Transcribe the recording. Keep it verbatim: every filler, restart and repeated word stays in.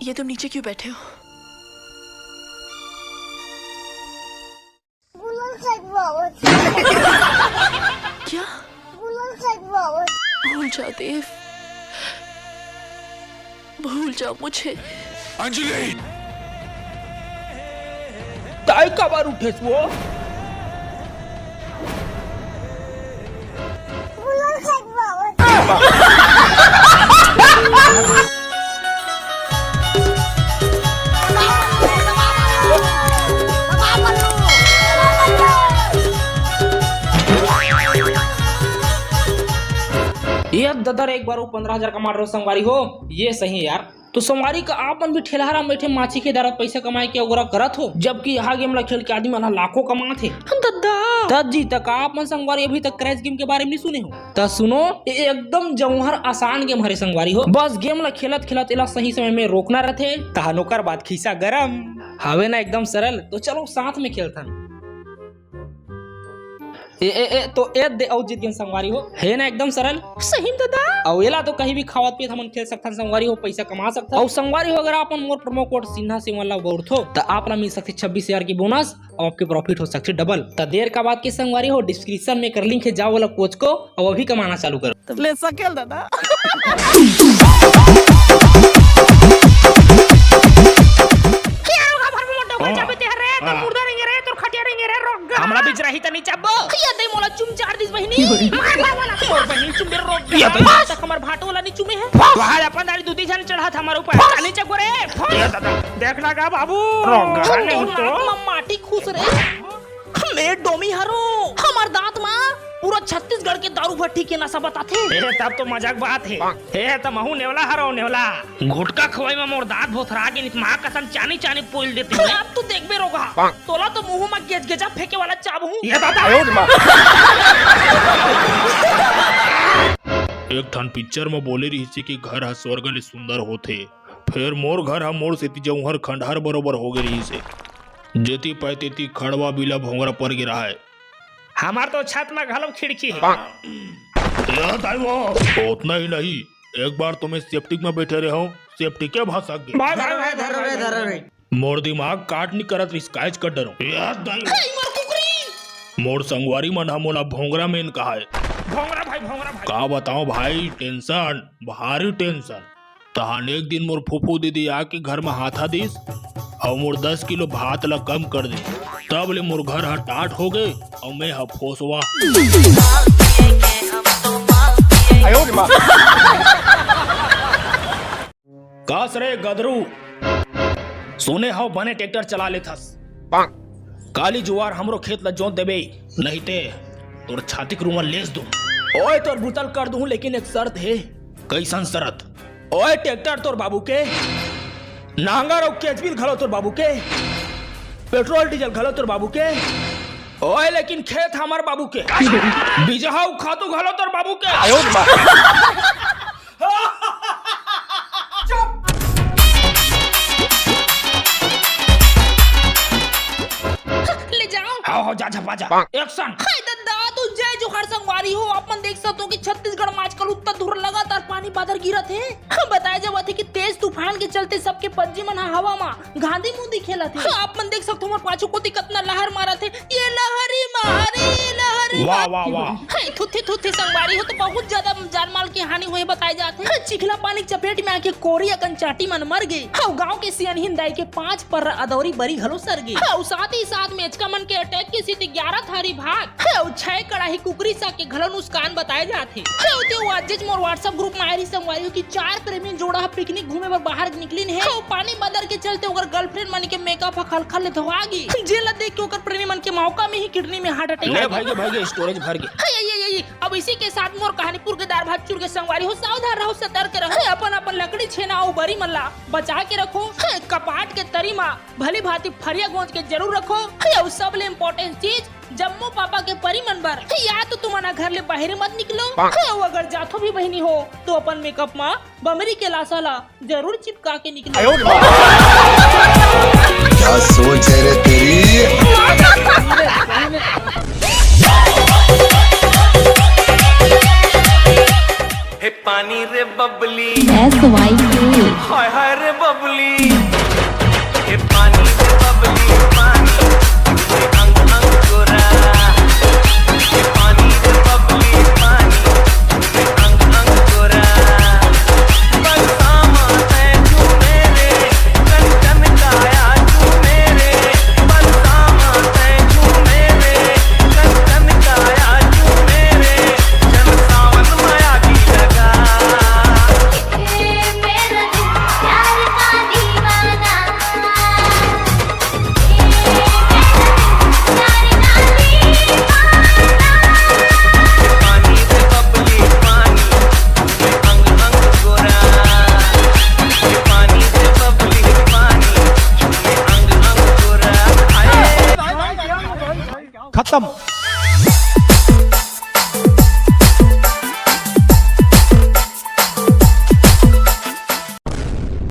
ये तुम नीचे क्यों बैठे हो? बुलल साइड बाबा। क्या? बुलल साइड बाबा। भूल जाओ देव, भूल जाओ मुझे। अंजलि। ताई काबर उठेस वो? बुलल साइड बाबा। ये ददर एक बार वो पंद्रह हजार कमा रहे हो संगवारी हो, ये सही है यार। तो संगवारी का आप मन भी ठेलहारा में बैठे माछी के दारत पैसा कमाए के अगोरा करत हो, जबकि यहाँ गेम ला खेल के आदमी मन ह लाखों कमात हे। दद्दा। दद्दा जी, तक आप मन संगवारी अभी तक क्रैश गेम के बारे में नहीं सुने हो? त सुनो, ये एकदम जौहर आसान गेम हरे संगवारी हो। बस गेम ला खेलत खेलत एला सही समय में रोकना रहथे, तहन ओकर बाद खीसा गरम। हवे ना एकदम सरल, तो चलो साथ में खेलथन। ए, ए, ए, तो ए दे, अउ जीत गेन संगवारी हो। हे ना एकदम सरल। सही में दादा। अउ एला तो कहीं भी खावत पियत हमन खेल सकथन संगवारी हो, पैसा कमा सकथन। अउ संगवारी हो, अगर आप मन मोर प्रोमो कोड सिन्हा सेवन ला बउरथो, त आप ला मिल सकथे छब्बीस हजार के बोनस, अउ आपके प्रॉफिट हो सकथे डबल। त देर का बात के संगवारी हो, डिस्क्रिप्शन में कर लिंक है, जाओ वाला कोच को, अउ अभी कमाना चालू करो। ले सकेल दादा। क्या होगा भर में मोटा ऊपर चाबे ते रे, तोर मुर्दा रहेंगे रे, तोर खटिया रहेंगे रे, रोक गा। हमरा बीच रही त नहीं चाबो। ये दे मोला चुम चार दिस बहिनी। मार मार वाला तोर बहिनी चुम दे, रोक गा। ये दे। आज तक हमर भाटो वाला नहीं चुमे है। वहां अपन दारी दूधी झन चढ़ा था हमारे ऊपर। नहीं चाबो रे। ये दादा, देखना का बाबू। रोक गा। हम नहीं तो। माटी खुश रे। मैं डोमी हरो, हमर दांत मा पूरा छत्तीसगढ़ के दारू भट्टी के नशा बताथे। ए, तब तो मजाक बात है। ए, त महू नेवला हरो, नेवला। गुटखा खवाई में मोर दांत भोथरा के नित माँ कसम चानी चानी पोल देते हैं। अब तू देखबे रोगा, तोला तो मुंह में गेज गेजा फेंके वाला चाब हूँ। ये दादा। एक ठन पिक्चर में बोले रहिसे कि घर ह स्वर्ग ले सुंदर होथे, फेर मोर घर ह मोर सेती जौहर खंडहर बरोबर हो गे रहिसे। जेती पाए तेती खड़वा बीला भोंगरा पर गिरा है। हमार तो छत में घलो खिड़की है। या दाई वो, उतना ही नहीं, एक बार तो मैं सेप्टिक में बैठे रहे हूँ, सेप्टिक के भाषा के। भाई, भाई, भाई, धरो रे, धरो रे। मोर दिमाग काट नहीं करत रिस, कायच कर डरो। या दाई वो। मोर संगवारी मन ह मोला भोंगरा मेन कहा है। भोंगरा भाई, भोंगरा भाई। का बताओ भाई, टेंशन, भारी टेंशन। तहान एक दिन मोर फूफू दीदी आके घर म हाथा दिस अउ मोर दस किलो भात ल कम कर दिस। तब ले मोर घर ह टाट हो गे अउ मैं ह फोसवा। कस रे गदरू, सुने हव बने ट्रैक्टर चला लेथस। काली जुआर हमरो खेत ल जोत देबे, नहीं ते तोर छाती के रूमाल लेस दूं। ओए तोर बुतल कर दूं, लेकिन एक शर्त हे। कैसन शर्त? ओए ट्रैक्टर तोर बाबू के, नांगर अउ केचबिल घलो तोर बाबू के, पेट्रोल डीजल घलो तोर बाबू के। ओए लेकिन खेत हमर बाबू के, बीजहा अउ खातू घलो तोर बाबू के। ले जाओ। हाँ, हाँ, जा, झपा जा। एक्शन। हाय दद्दा, तो जय जोहार संगवारी हो। आप मन देख सकते हो कि छत्तीसगढ़ में आजकल उत्तर धुर लगातार पानी बादर गिरत हे। बताया जावत हे कि तेज तूफान के चलते सबके पंजी मन ह हवा मा गांधी मुंदी खेलत हे। आप मन देख सकते हो, हमर पाछू कोती कतना लहर मारत हे। ये लहरी मारे, ये लहरी वाह, मारे। वाह, वाह। हे, थुथी, थुथी संगवारी हो, तो बहुत ज्यादा जानमाल के हानि होए बताए जात हे। चिखला पानी के चपेट में आके कोरी अकन चाटी मन मर गे। अउ गांव के सियनहिन दाई के पांच पर्रा अदौरी बरी घलो सर गे। अउ साथ ही साथ मेचका मन के अटैक के सेती ग्यारह थारी भात, अउ छह कड़ाही कुकरी साग के घलो नुकसान बताए जात हे। अउ ते वो आजेच मोर WhatsApp group में आए रही संगवारी हो कि चार प्रेमी जोड़ा ह पिकनिक घूमे बर बाहर निकलिन हे। अउ पानी बदर के चलते ओकर गर्लफ्रेंड मन के मेकअप ह खलखल ले धोआ गे, जेला देख के ओकर प्रेमी मन के मौका में ही किडनी में हार्ट अटैक ले आ गे। भाई के, भाई के स्टोरेज भर गे। हे, ये, ये, ये, अब इसी के साथ मोर कहानी पुर के दार भात चुर के संगवारी हो, सावधान रहो, सतर्क रहो। हे, अपन, अपन लकड़ी छेना अउ बरी मन ला बचा के रखो। हे, कपाट के तरी मा भली भांति फरिया गोंज के जरूर रखो। हे, अउ सबले इम्पोर्टेंट चीज, जम्मो पापा के परी मन बर, हे, या तो तुमन ह घर ले बाहर मत निकलो। हे, अउ अगर जाथो भी बहिनी हो, तो अपन मेकअप मा बमरी के लासा ला जरूर चिपका के निकलो। क्या सोच है रे तेरी? पानी रे बबली। S Y K. हाय हाय रे बबली। ये पानी रे बबली, पानी। अंग अंग गोरा। ये पानी रे बबली, पानी। अंग अंग गोरा। बरसामा तै झूमे रे, कन कन काया झूमे रे। बरसामा तै झूमे रे, कन कन काया झूमे रे। जन सावन माया की लगा। ए मेरा दिल प्यार का दीवाना। ए मेरा दिल प्यार का दीवाना। पानी से बबली पानी, अंग अंग गोरा। पानी से बबली पानी, अंग अंग गोरा। आए। खत्म।